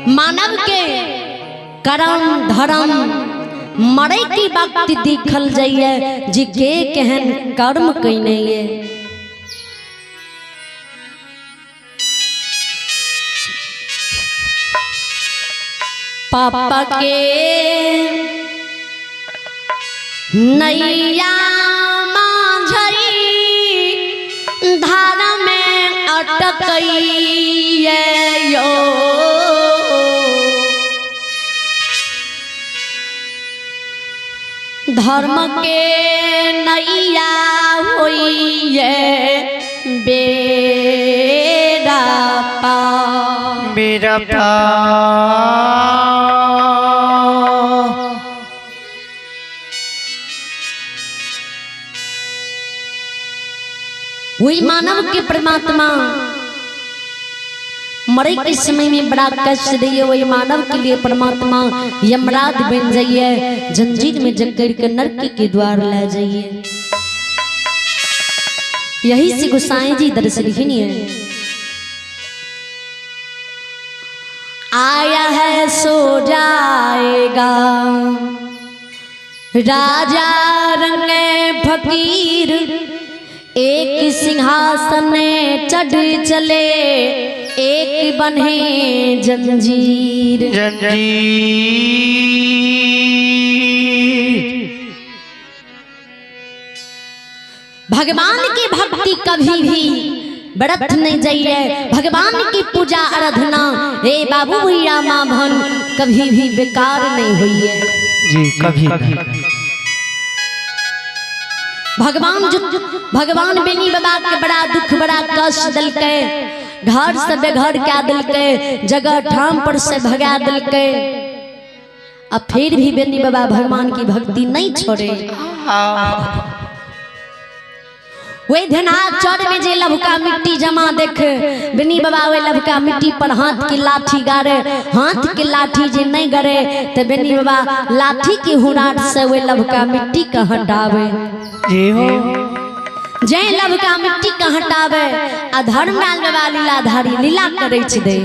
मानव के करम धर्म मरे की वक्त दिखल जाइए जी के केहन कर्म कइने ये। पापा के नैया माझई धारा में अटकइए यो। धर्म के नैया होइए बेड़ा पार। बेड़ा पार। वही मानव के परमात्मा मरे के समय में बड़ा कष्ट दिए, वही मानव के लिए परमात्मा यमराज बन जाइए, जंजीर में जकड़ के नरक के द्वार ले जाइए। यही से गोसाई जी दर्शन ही नहीं है। आया है सो जाएगा राजा रंग फकीर, एक सिंहासन चढ़ चले एक बन्हे जंजीर। जंजीर। भगवान की भक्ति कभी भी व्रत नहीं जाइए, भगवान की पूजा आराधना हे बाबू भैया माँ भन कभी भी बेकार नहीं हुई है जी, कभी नहीं। भगवान जो भगवान बेनी बाबा के बड़ा दुख बड़ा कष्ट दिलके, घर से बेघर क्या दिलके, जगह ठाम पर से भगा दिलके, अब फिर भी बेनी बाबा भगवान की भक्ति नहीं छोड़े। वही धना चौर में जे लभका मिट्टी जमा देख बेनी बाबा वही लभका मिट्टी पर हाथ की लाठी गारे, हाथ की लाठी जे नहीं गरे तो बेनी बाबा लाठी के हुनार से वही लभका मिट्टी का हटावे। जी हो। जय लभका मिट्टी का हटावे आ धर्मलाल बाबा लीलाधारी लीला करे छ दे।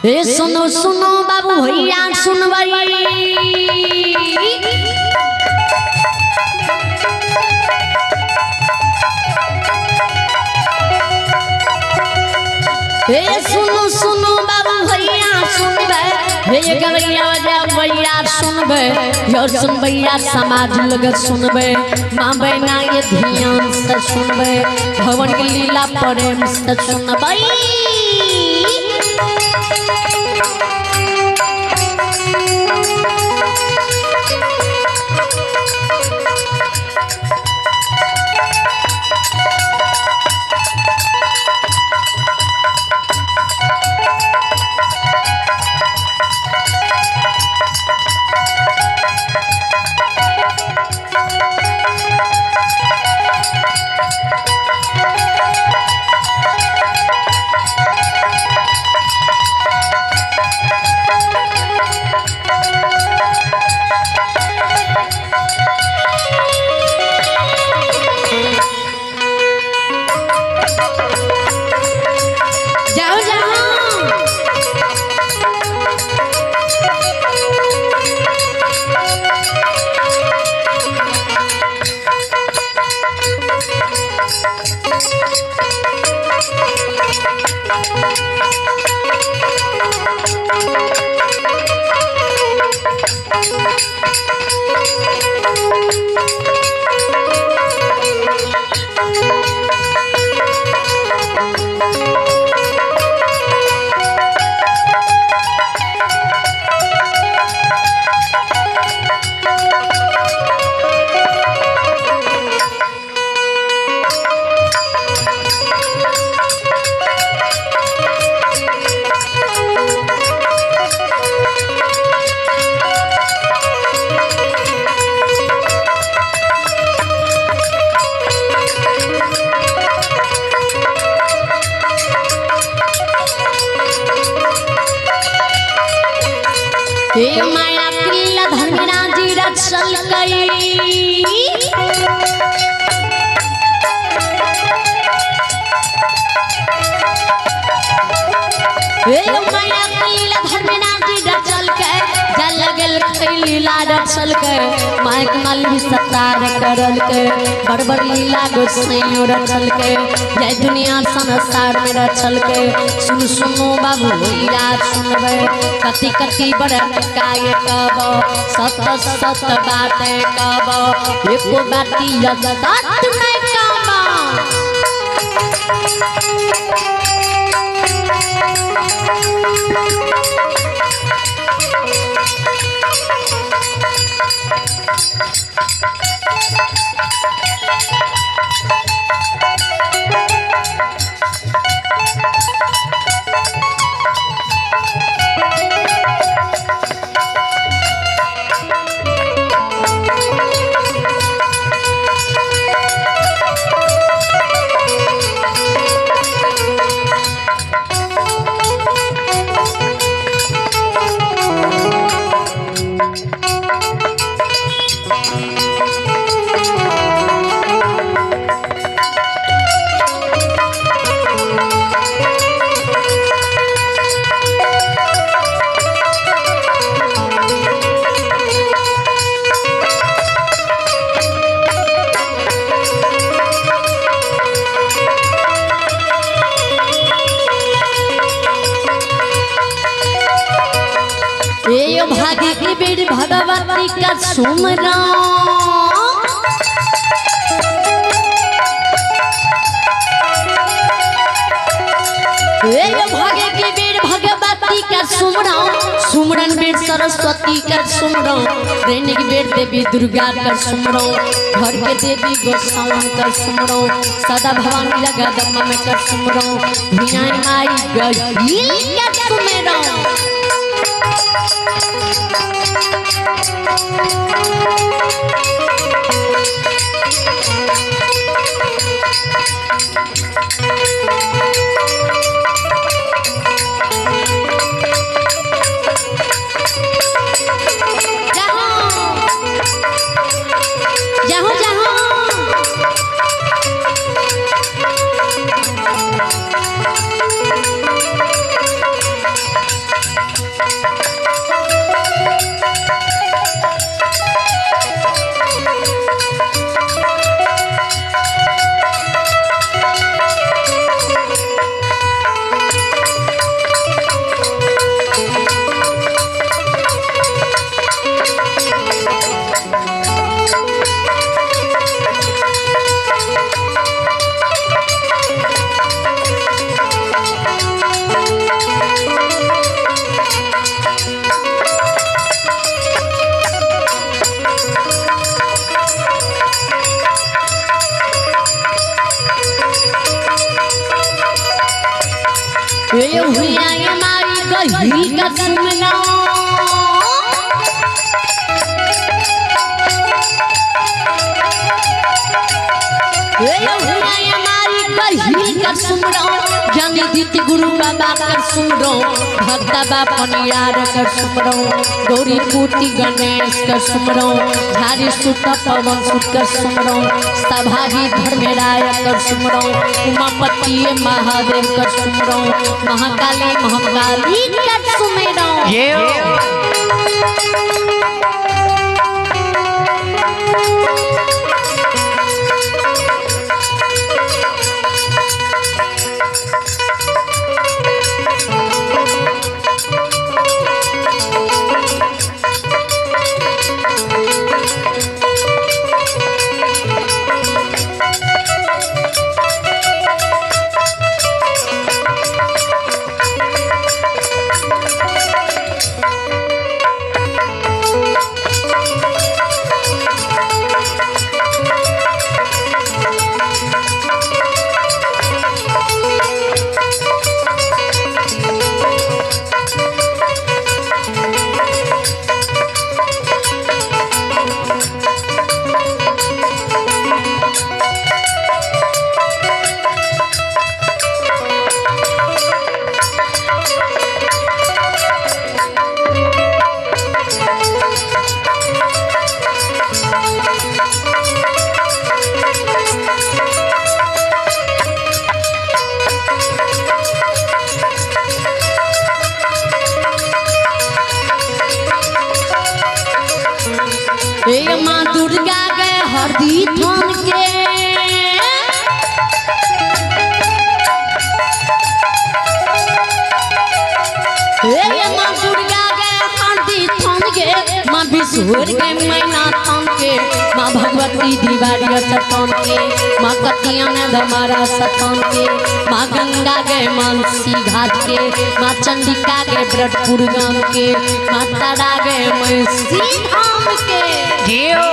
ए सुनो सुनो बाबू भैया सुनबई, हे सुनो सुनो बाबू भैया सुनबे, हे गवैया भैया सुनबे, यो सुनबैया समाज लग सुनबे, माँ बहना ये ध्यान से सुनबे, भवन के लीला प्रेम से सुनबे। जाओ जाओ हे माया किल्ला धर्मराज रचल कई, ए मैया के लीला धर्मनाथ जी डचल के जल लगल के लीला डचल के माइक माली सतार करल के बड़ बड़ लीला गोसाइयों रचल के जय दुनिया संसार में रचल के। सुन सुनो बाबू भैया सुनबे कति कति बड़ काय कब सत सत बातें कब एको बाती सत नहीं कब। ए भाग्य की बेड़ भगवती का सुमरा ए भाग्य की बेड़ भगवती का सुमरा सुमरन बेड़ सरस्वती का सुमरा दैनिक बेड़ देवी दुर्गा का सुमरो घर के देवी गोसाउन का सुमरो सदा भवानी जगदम्बा में कर सुमरो मीना माई गही का सुमरो। जाओ जाओ जाओ। ए हुआ मारी कही का सुमना ए हुआ मारी कही का सुमरो ज्ञानी दीत गुरु बाबा कर सुमरो भक्ता बापन यार कर सुमरो गौरी पूर्ति गणेश कर सुमरो झारी सुत पवन सुत कर सुमरो सभाजी धर्मराय कर सुमरो उमापति महादेव कर सुमरो महाकाली महाकाली कर सुमरो। ये हरदी थान के। हे माँ दुर्गा के हरदी थान के, माँ विश्वर के मैना थान के, माँ भगवती दीवारी सथान के, माँ कतियाना धमारा सथान के, माँ गंगा के मानसी घाट के, माँ चंडिका के ब्रजपुर गांव के, माँ तारा के महिषी धाम के। जियो।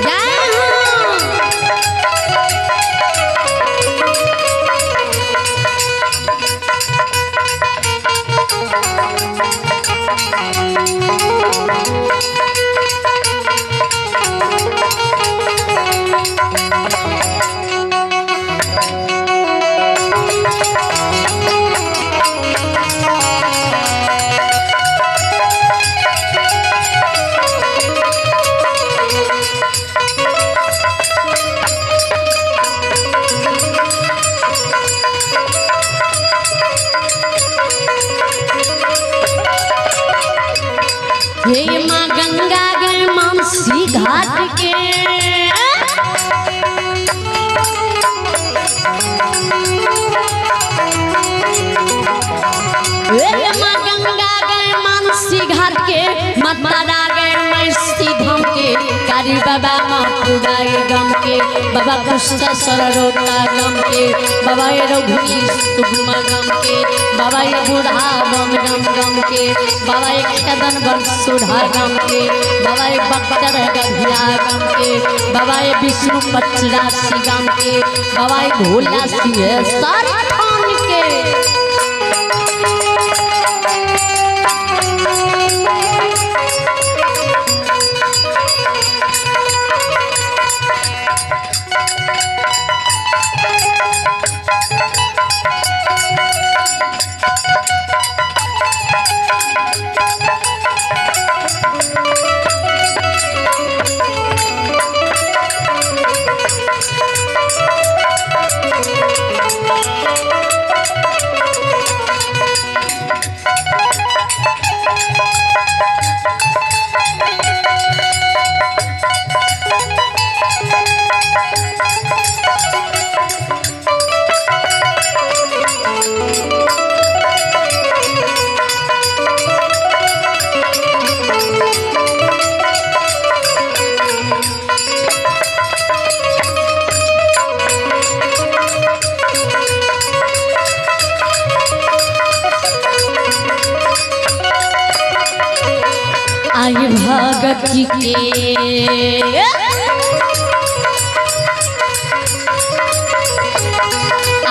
जय हो। हे माँ गंगा गए मानसी घाट के, हे माँ गंगा गए मानसी घाट के, माँ तारा गए मैसी धाम के, कारी बाबा माँ पुराए गम के, बाबा कृष्ण सररोता गम के, बाबा ये रघुवीर सुगमा गम के, बाबा ये बूढ़ा बम गम गम के, बाबा ये खेदन बन सुढ़ा गम के, बाबा ये बख्तर गभिया गम के, बाबा ये विष्णु पचरासी गम के, बाबा ये भोला सिंह सारे थान के। आई भगत के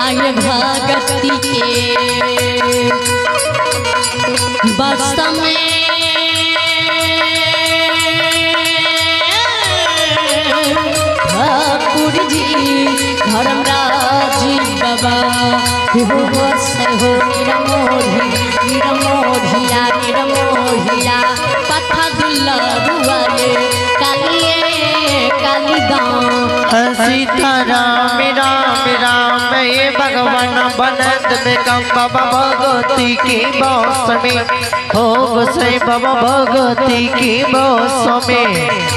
आई भगत के बस में ठाकुर जी धर्मराज बाबा हो से हो निरमोही निरमोहिया निरमोहिया पथा दुल्लरुआ रे कालिए कालीदान। सीता राम राम राम ये भगवान बनंद में कम बाबा भगवती के बस में हो गोसाई बाबा भगवती के बस में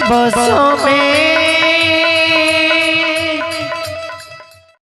बस में।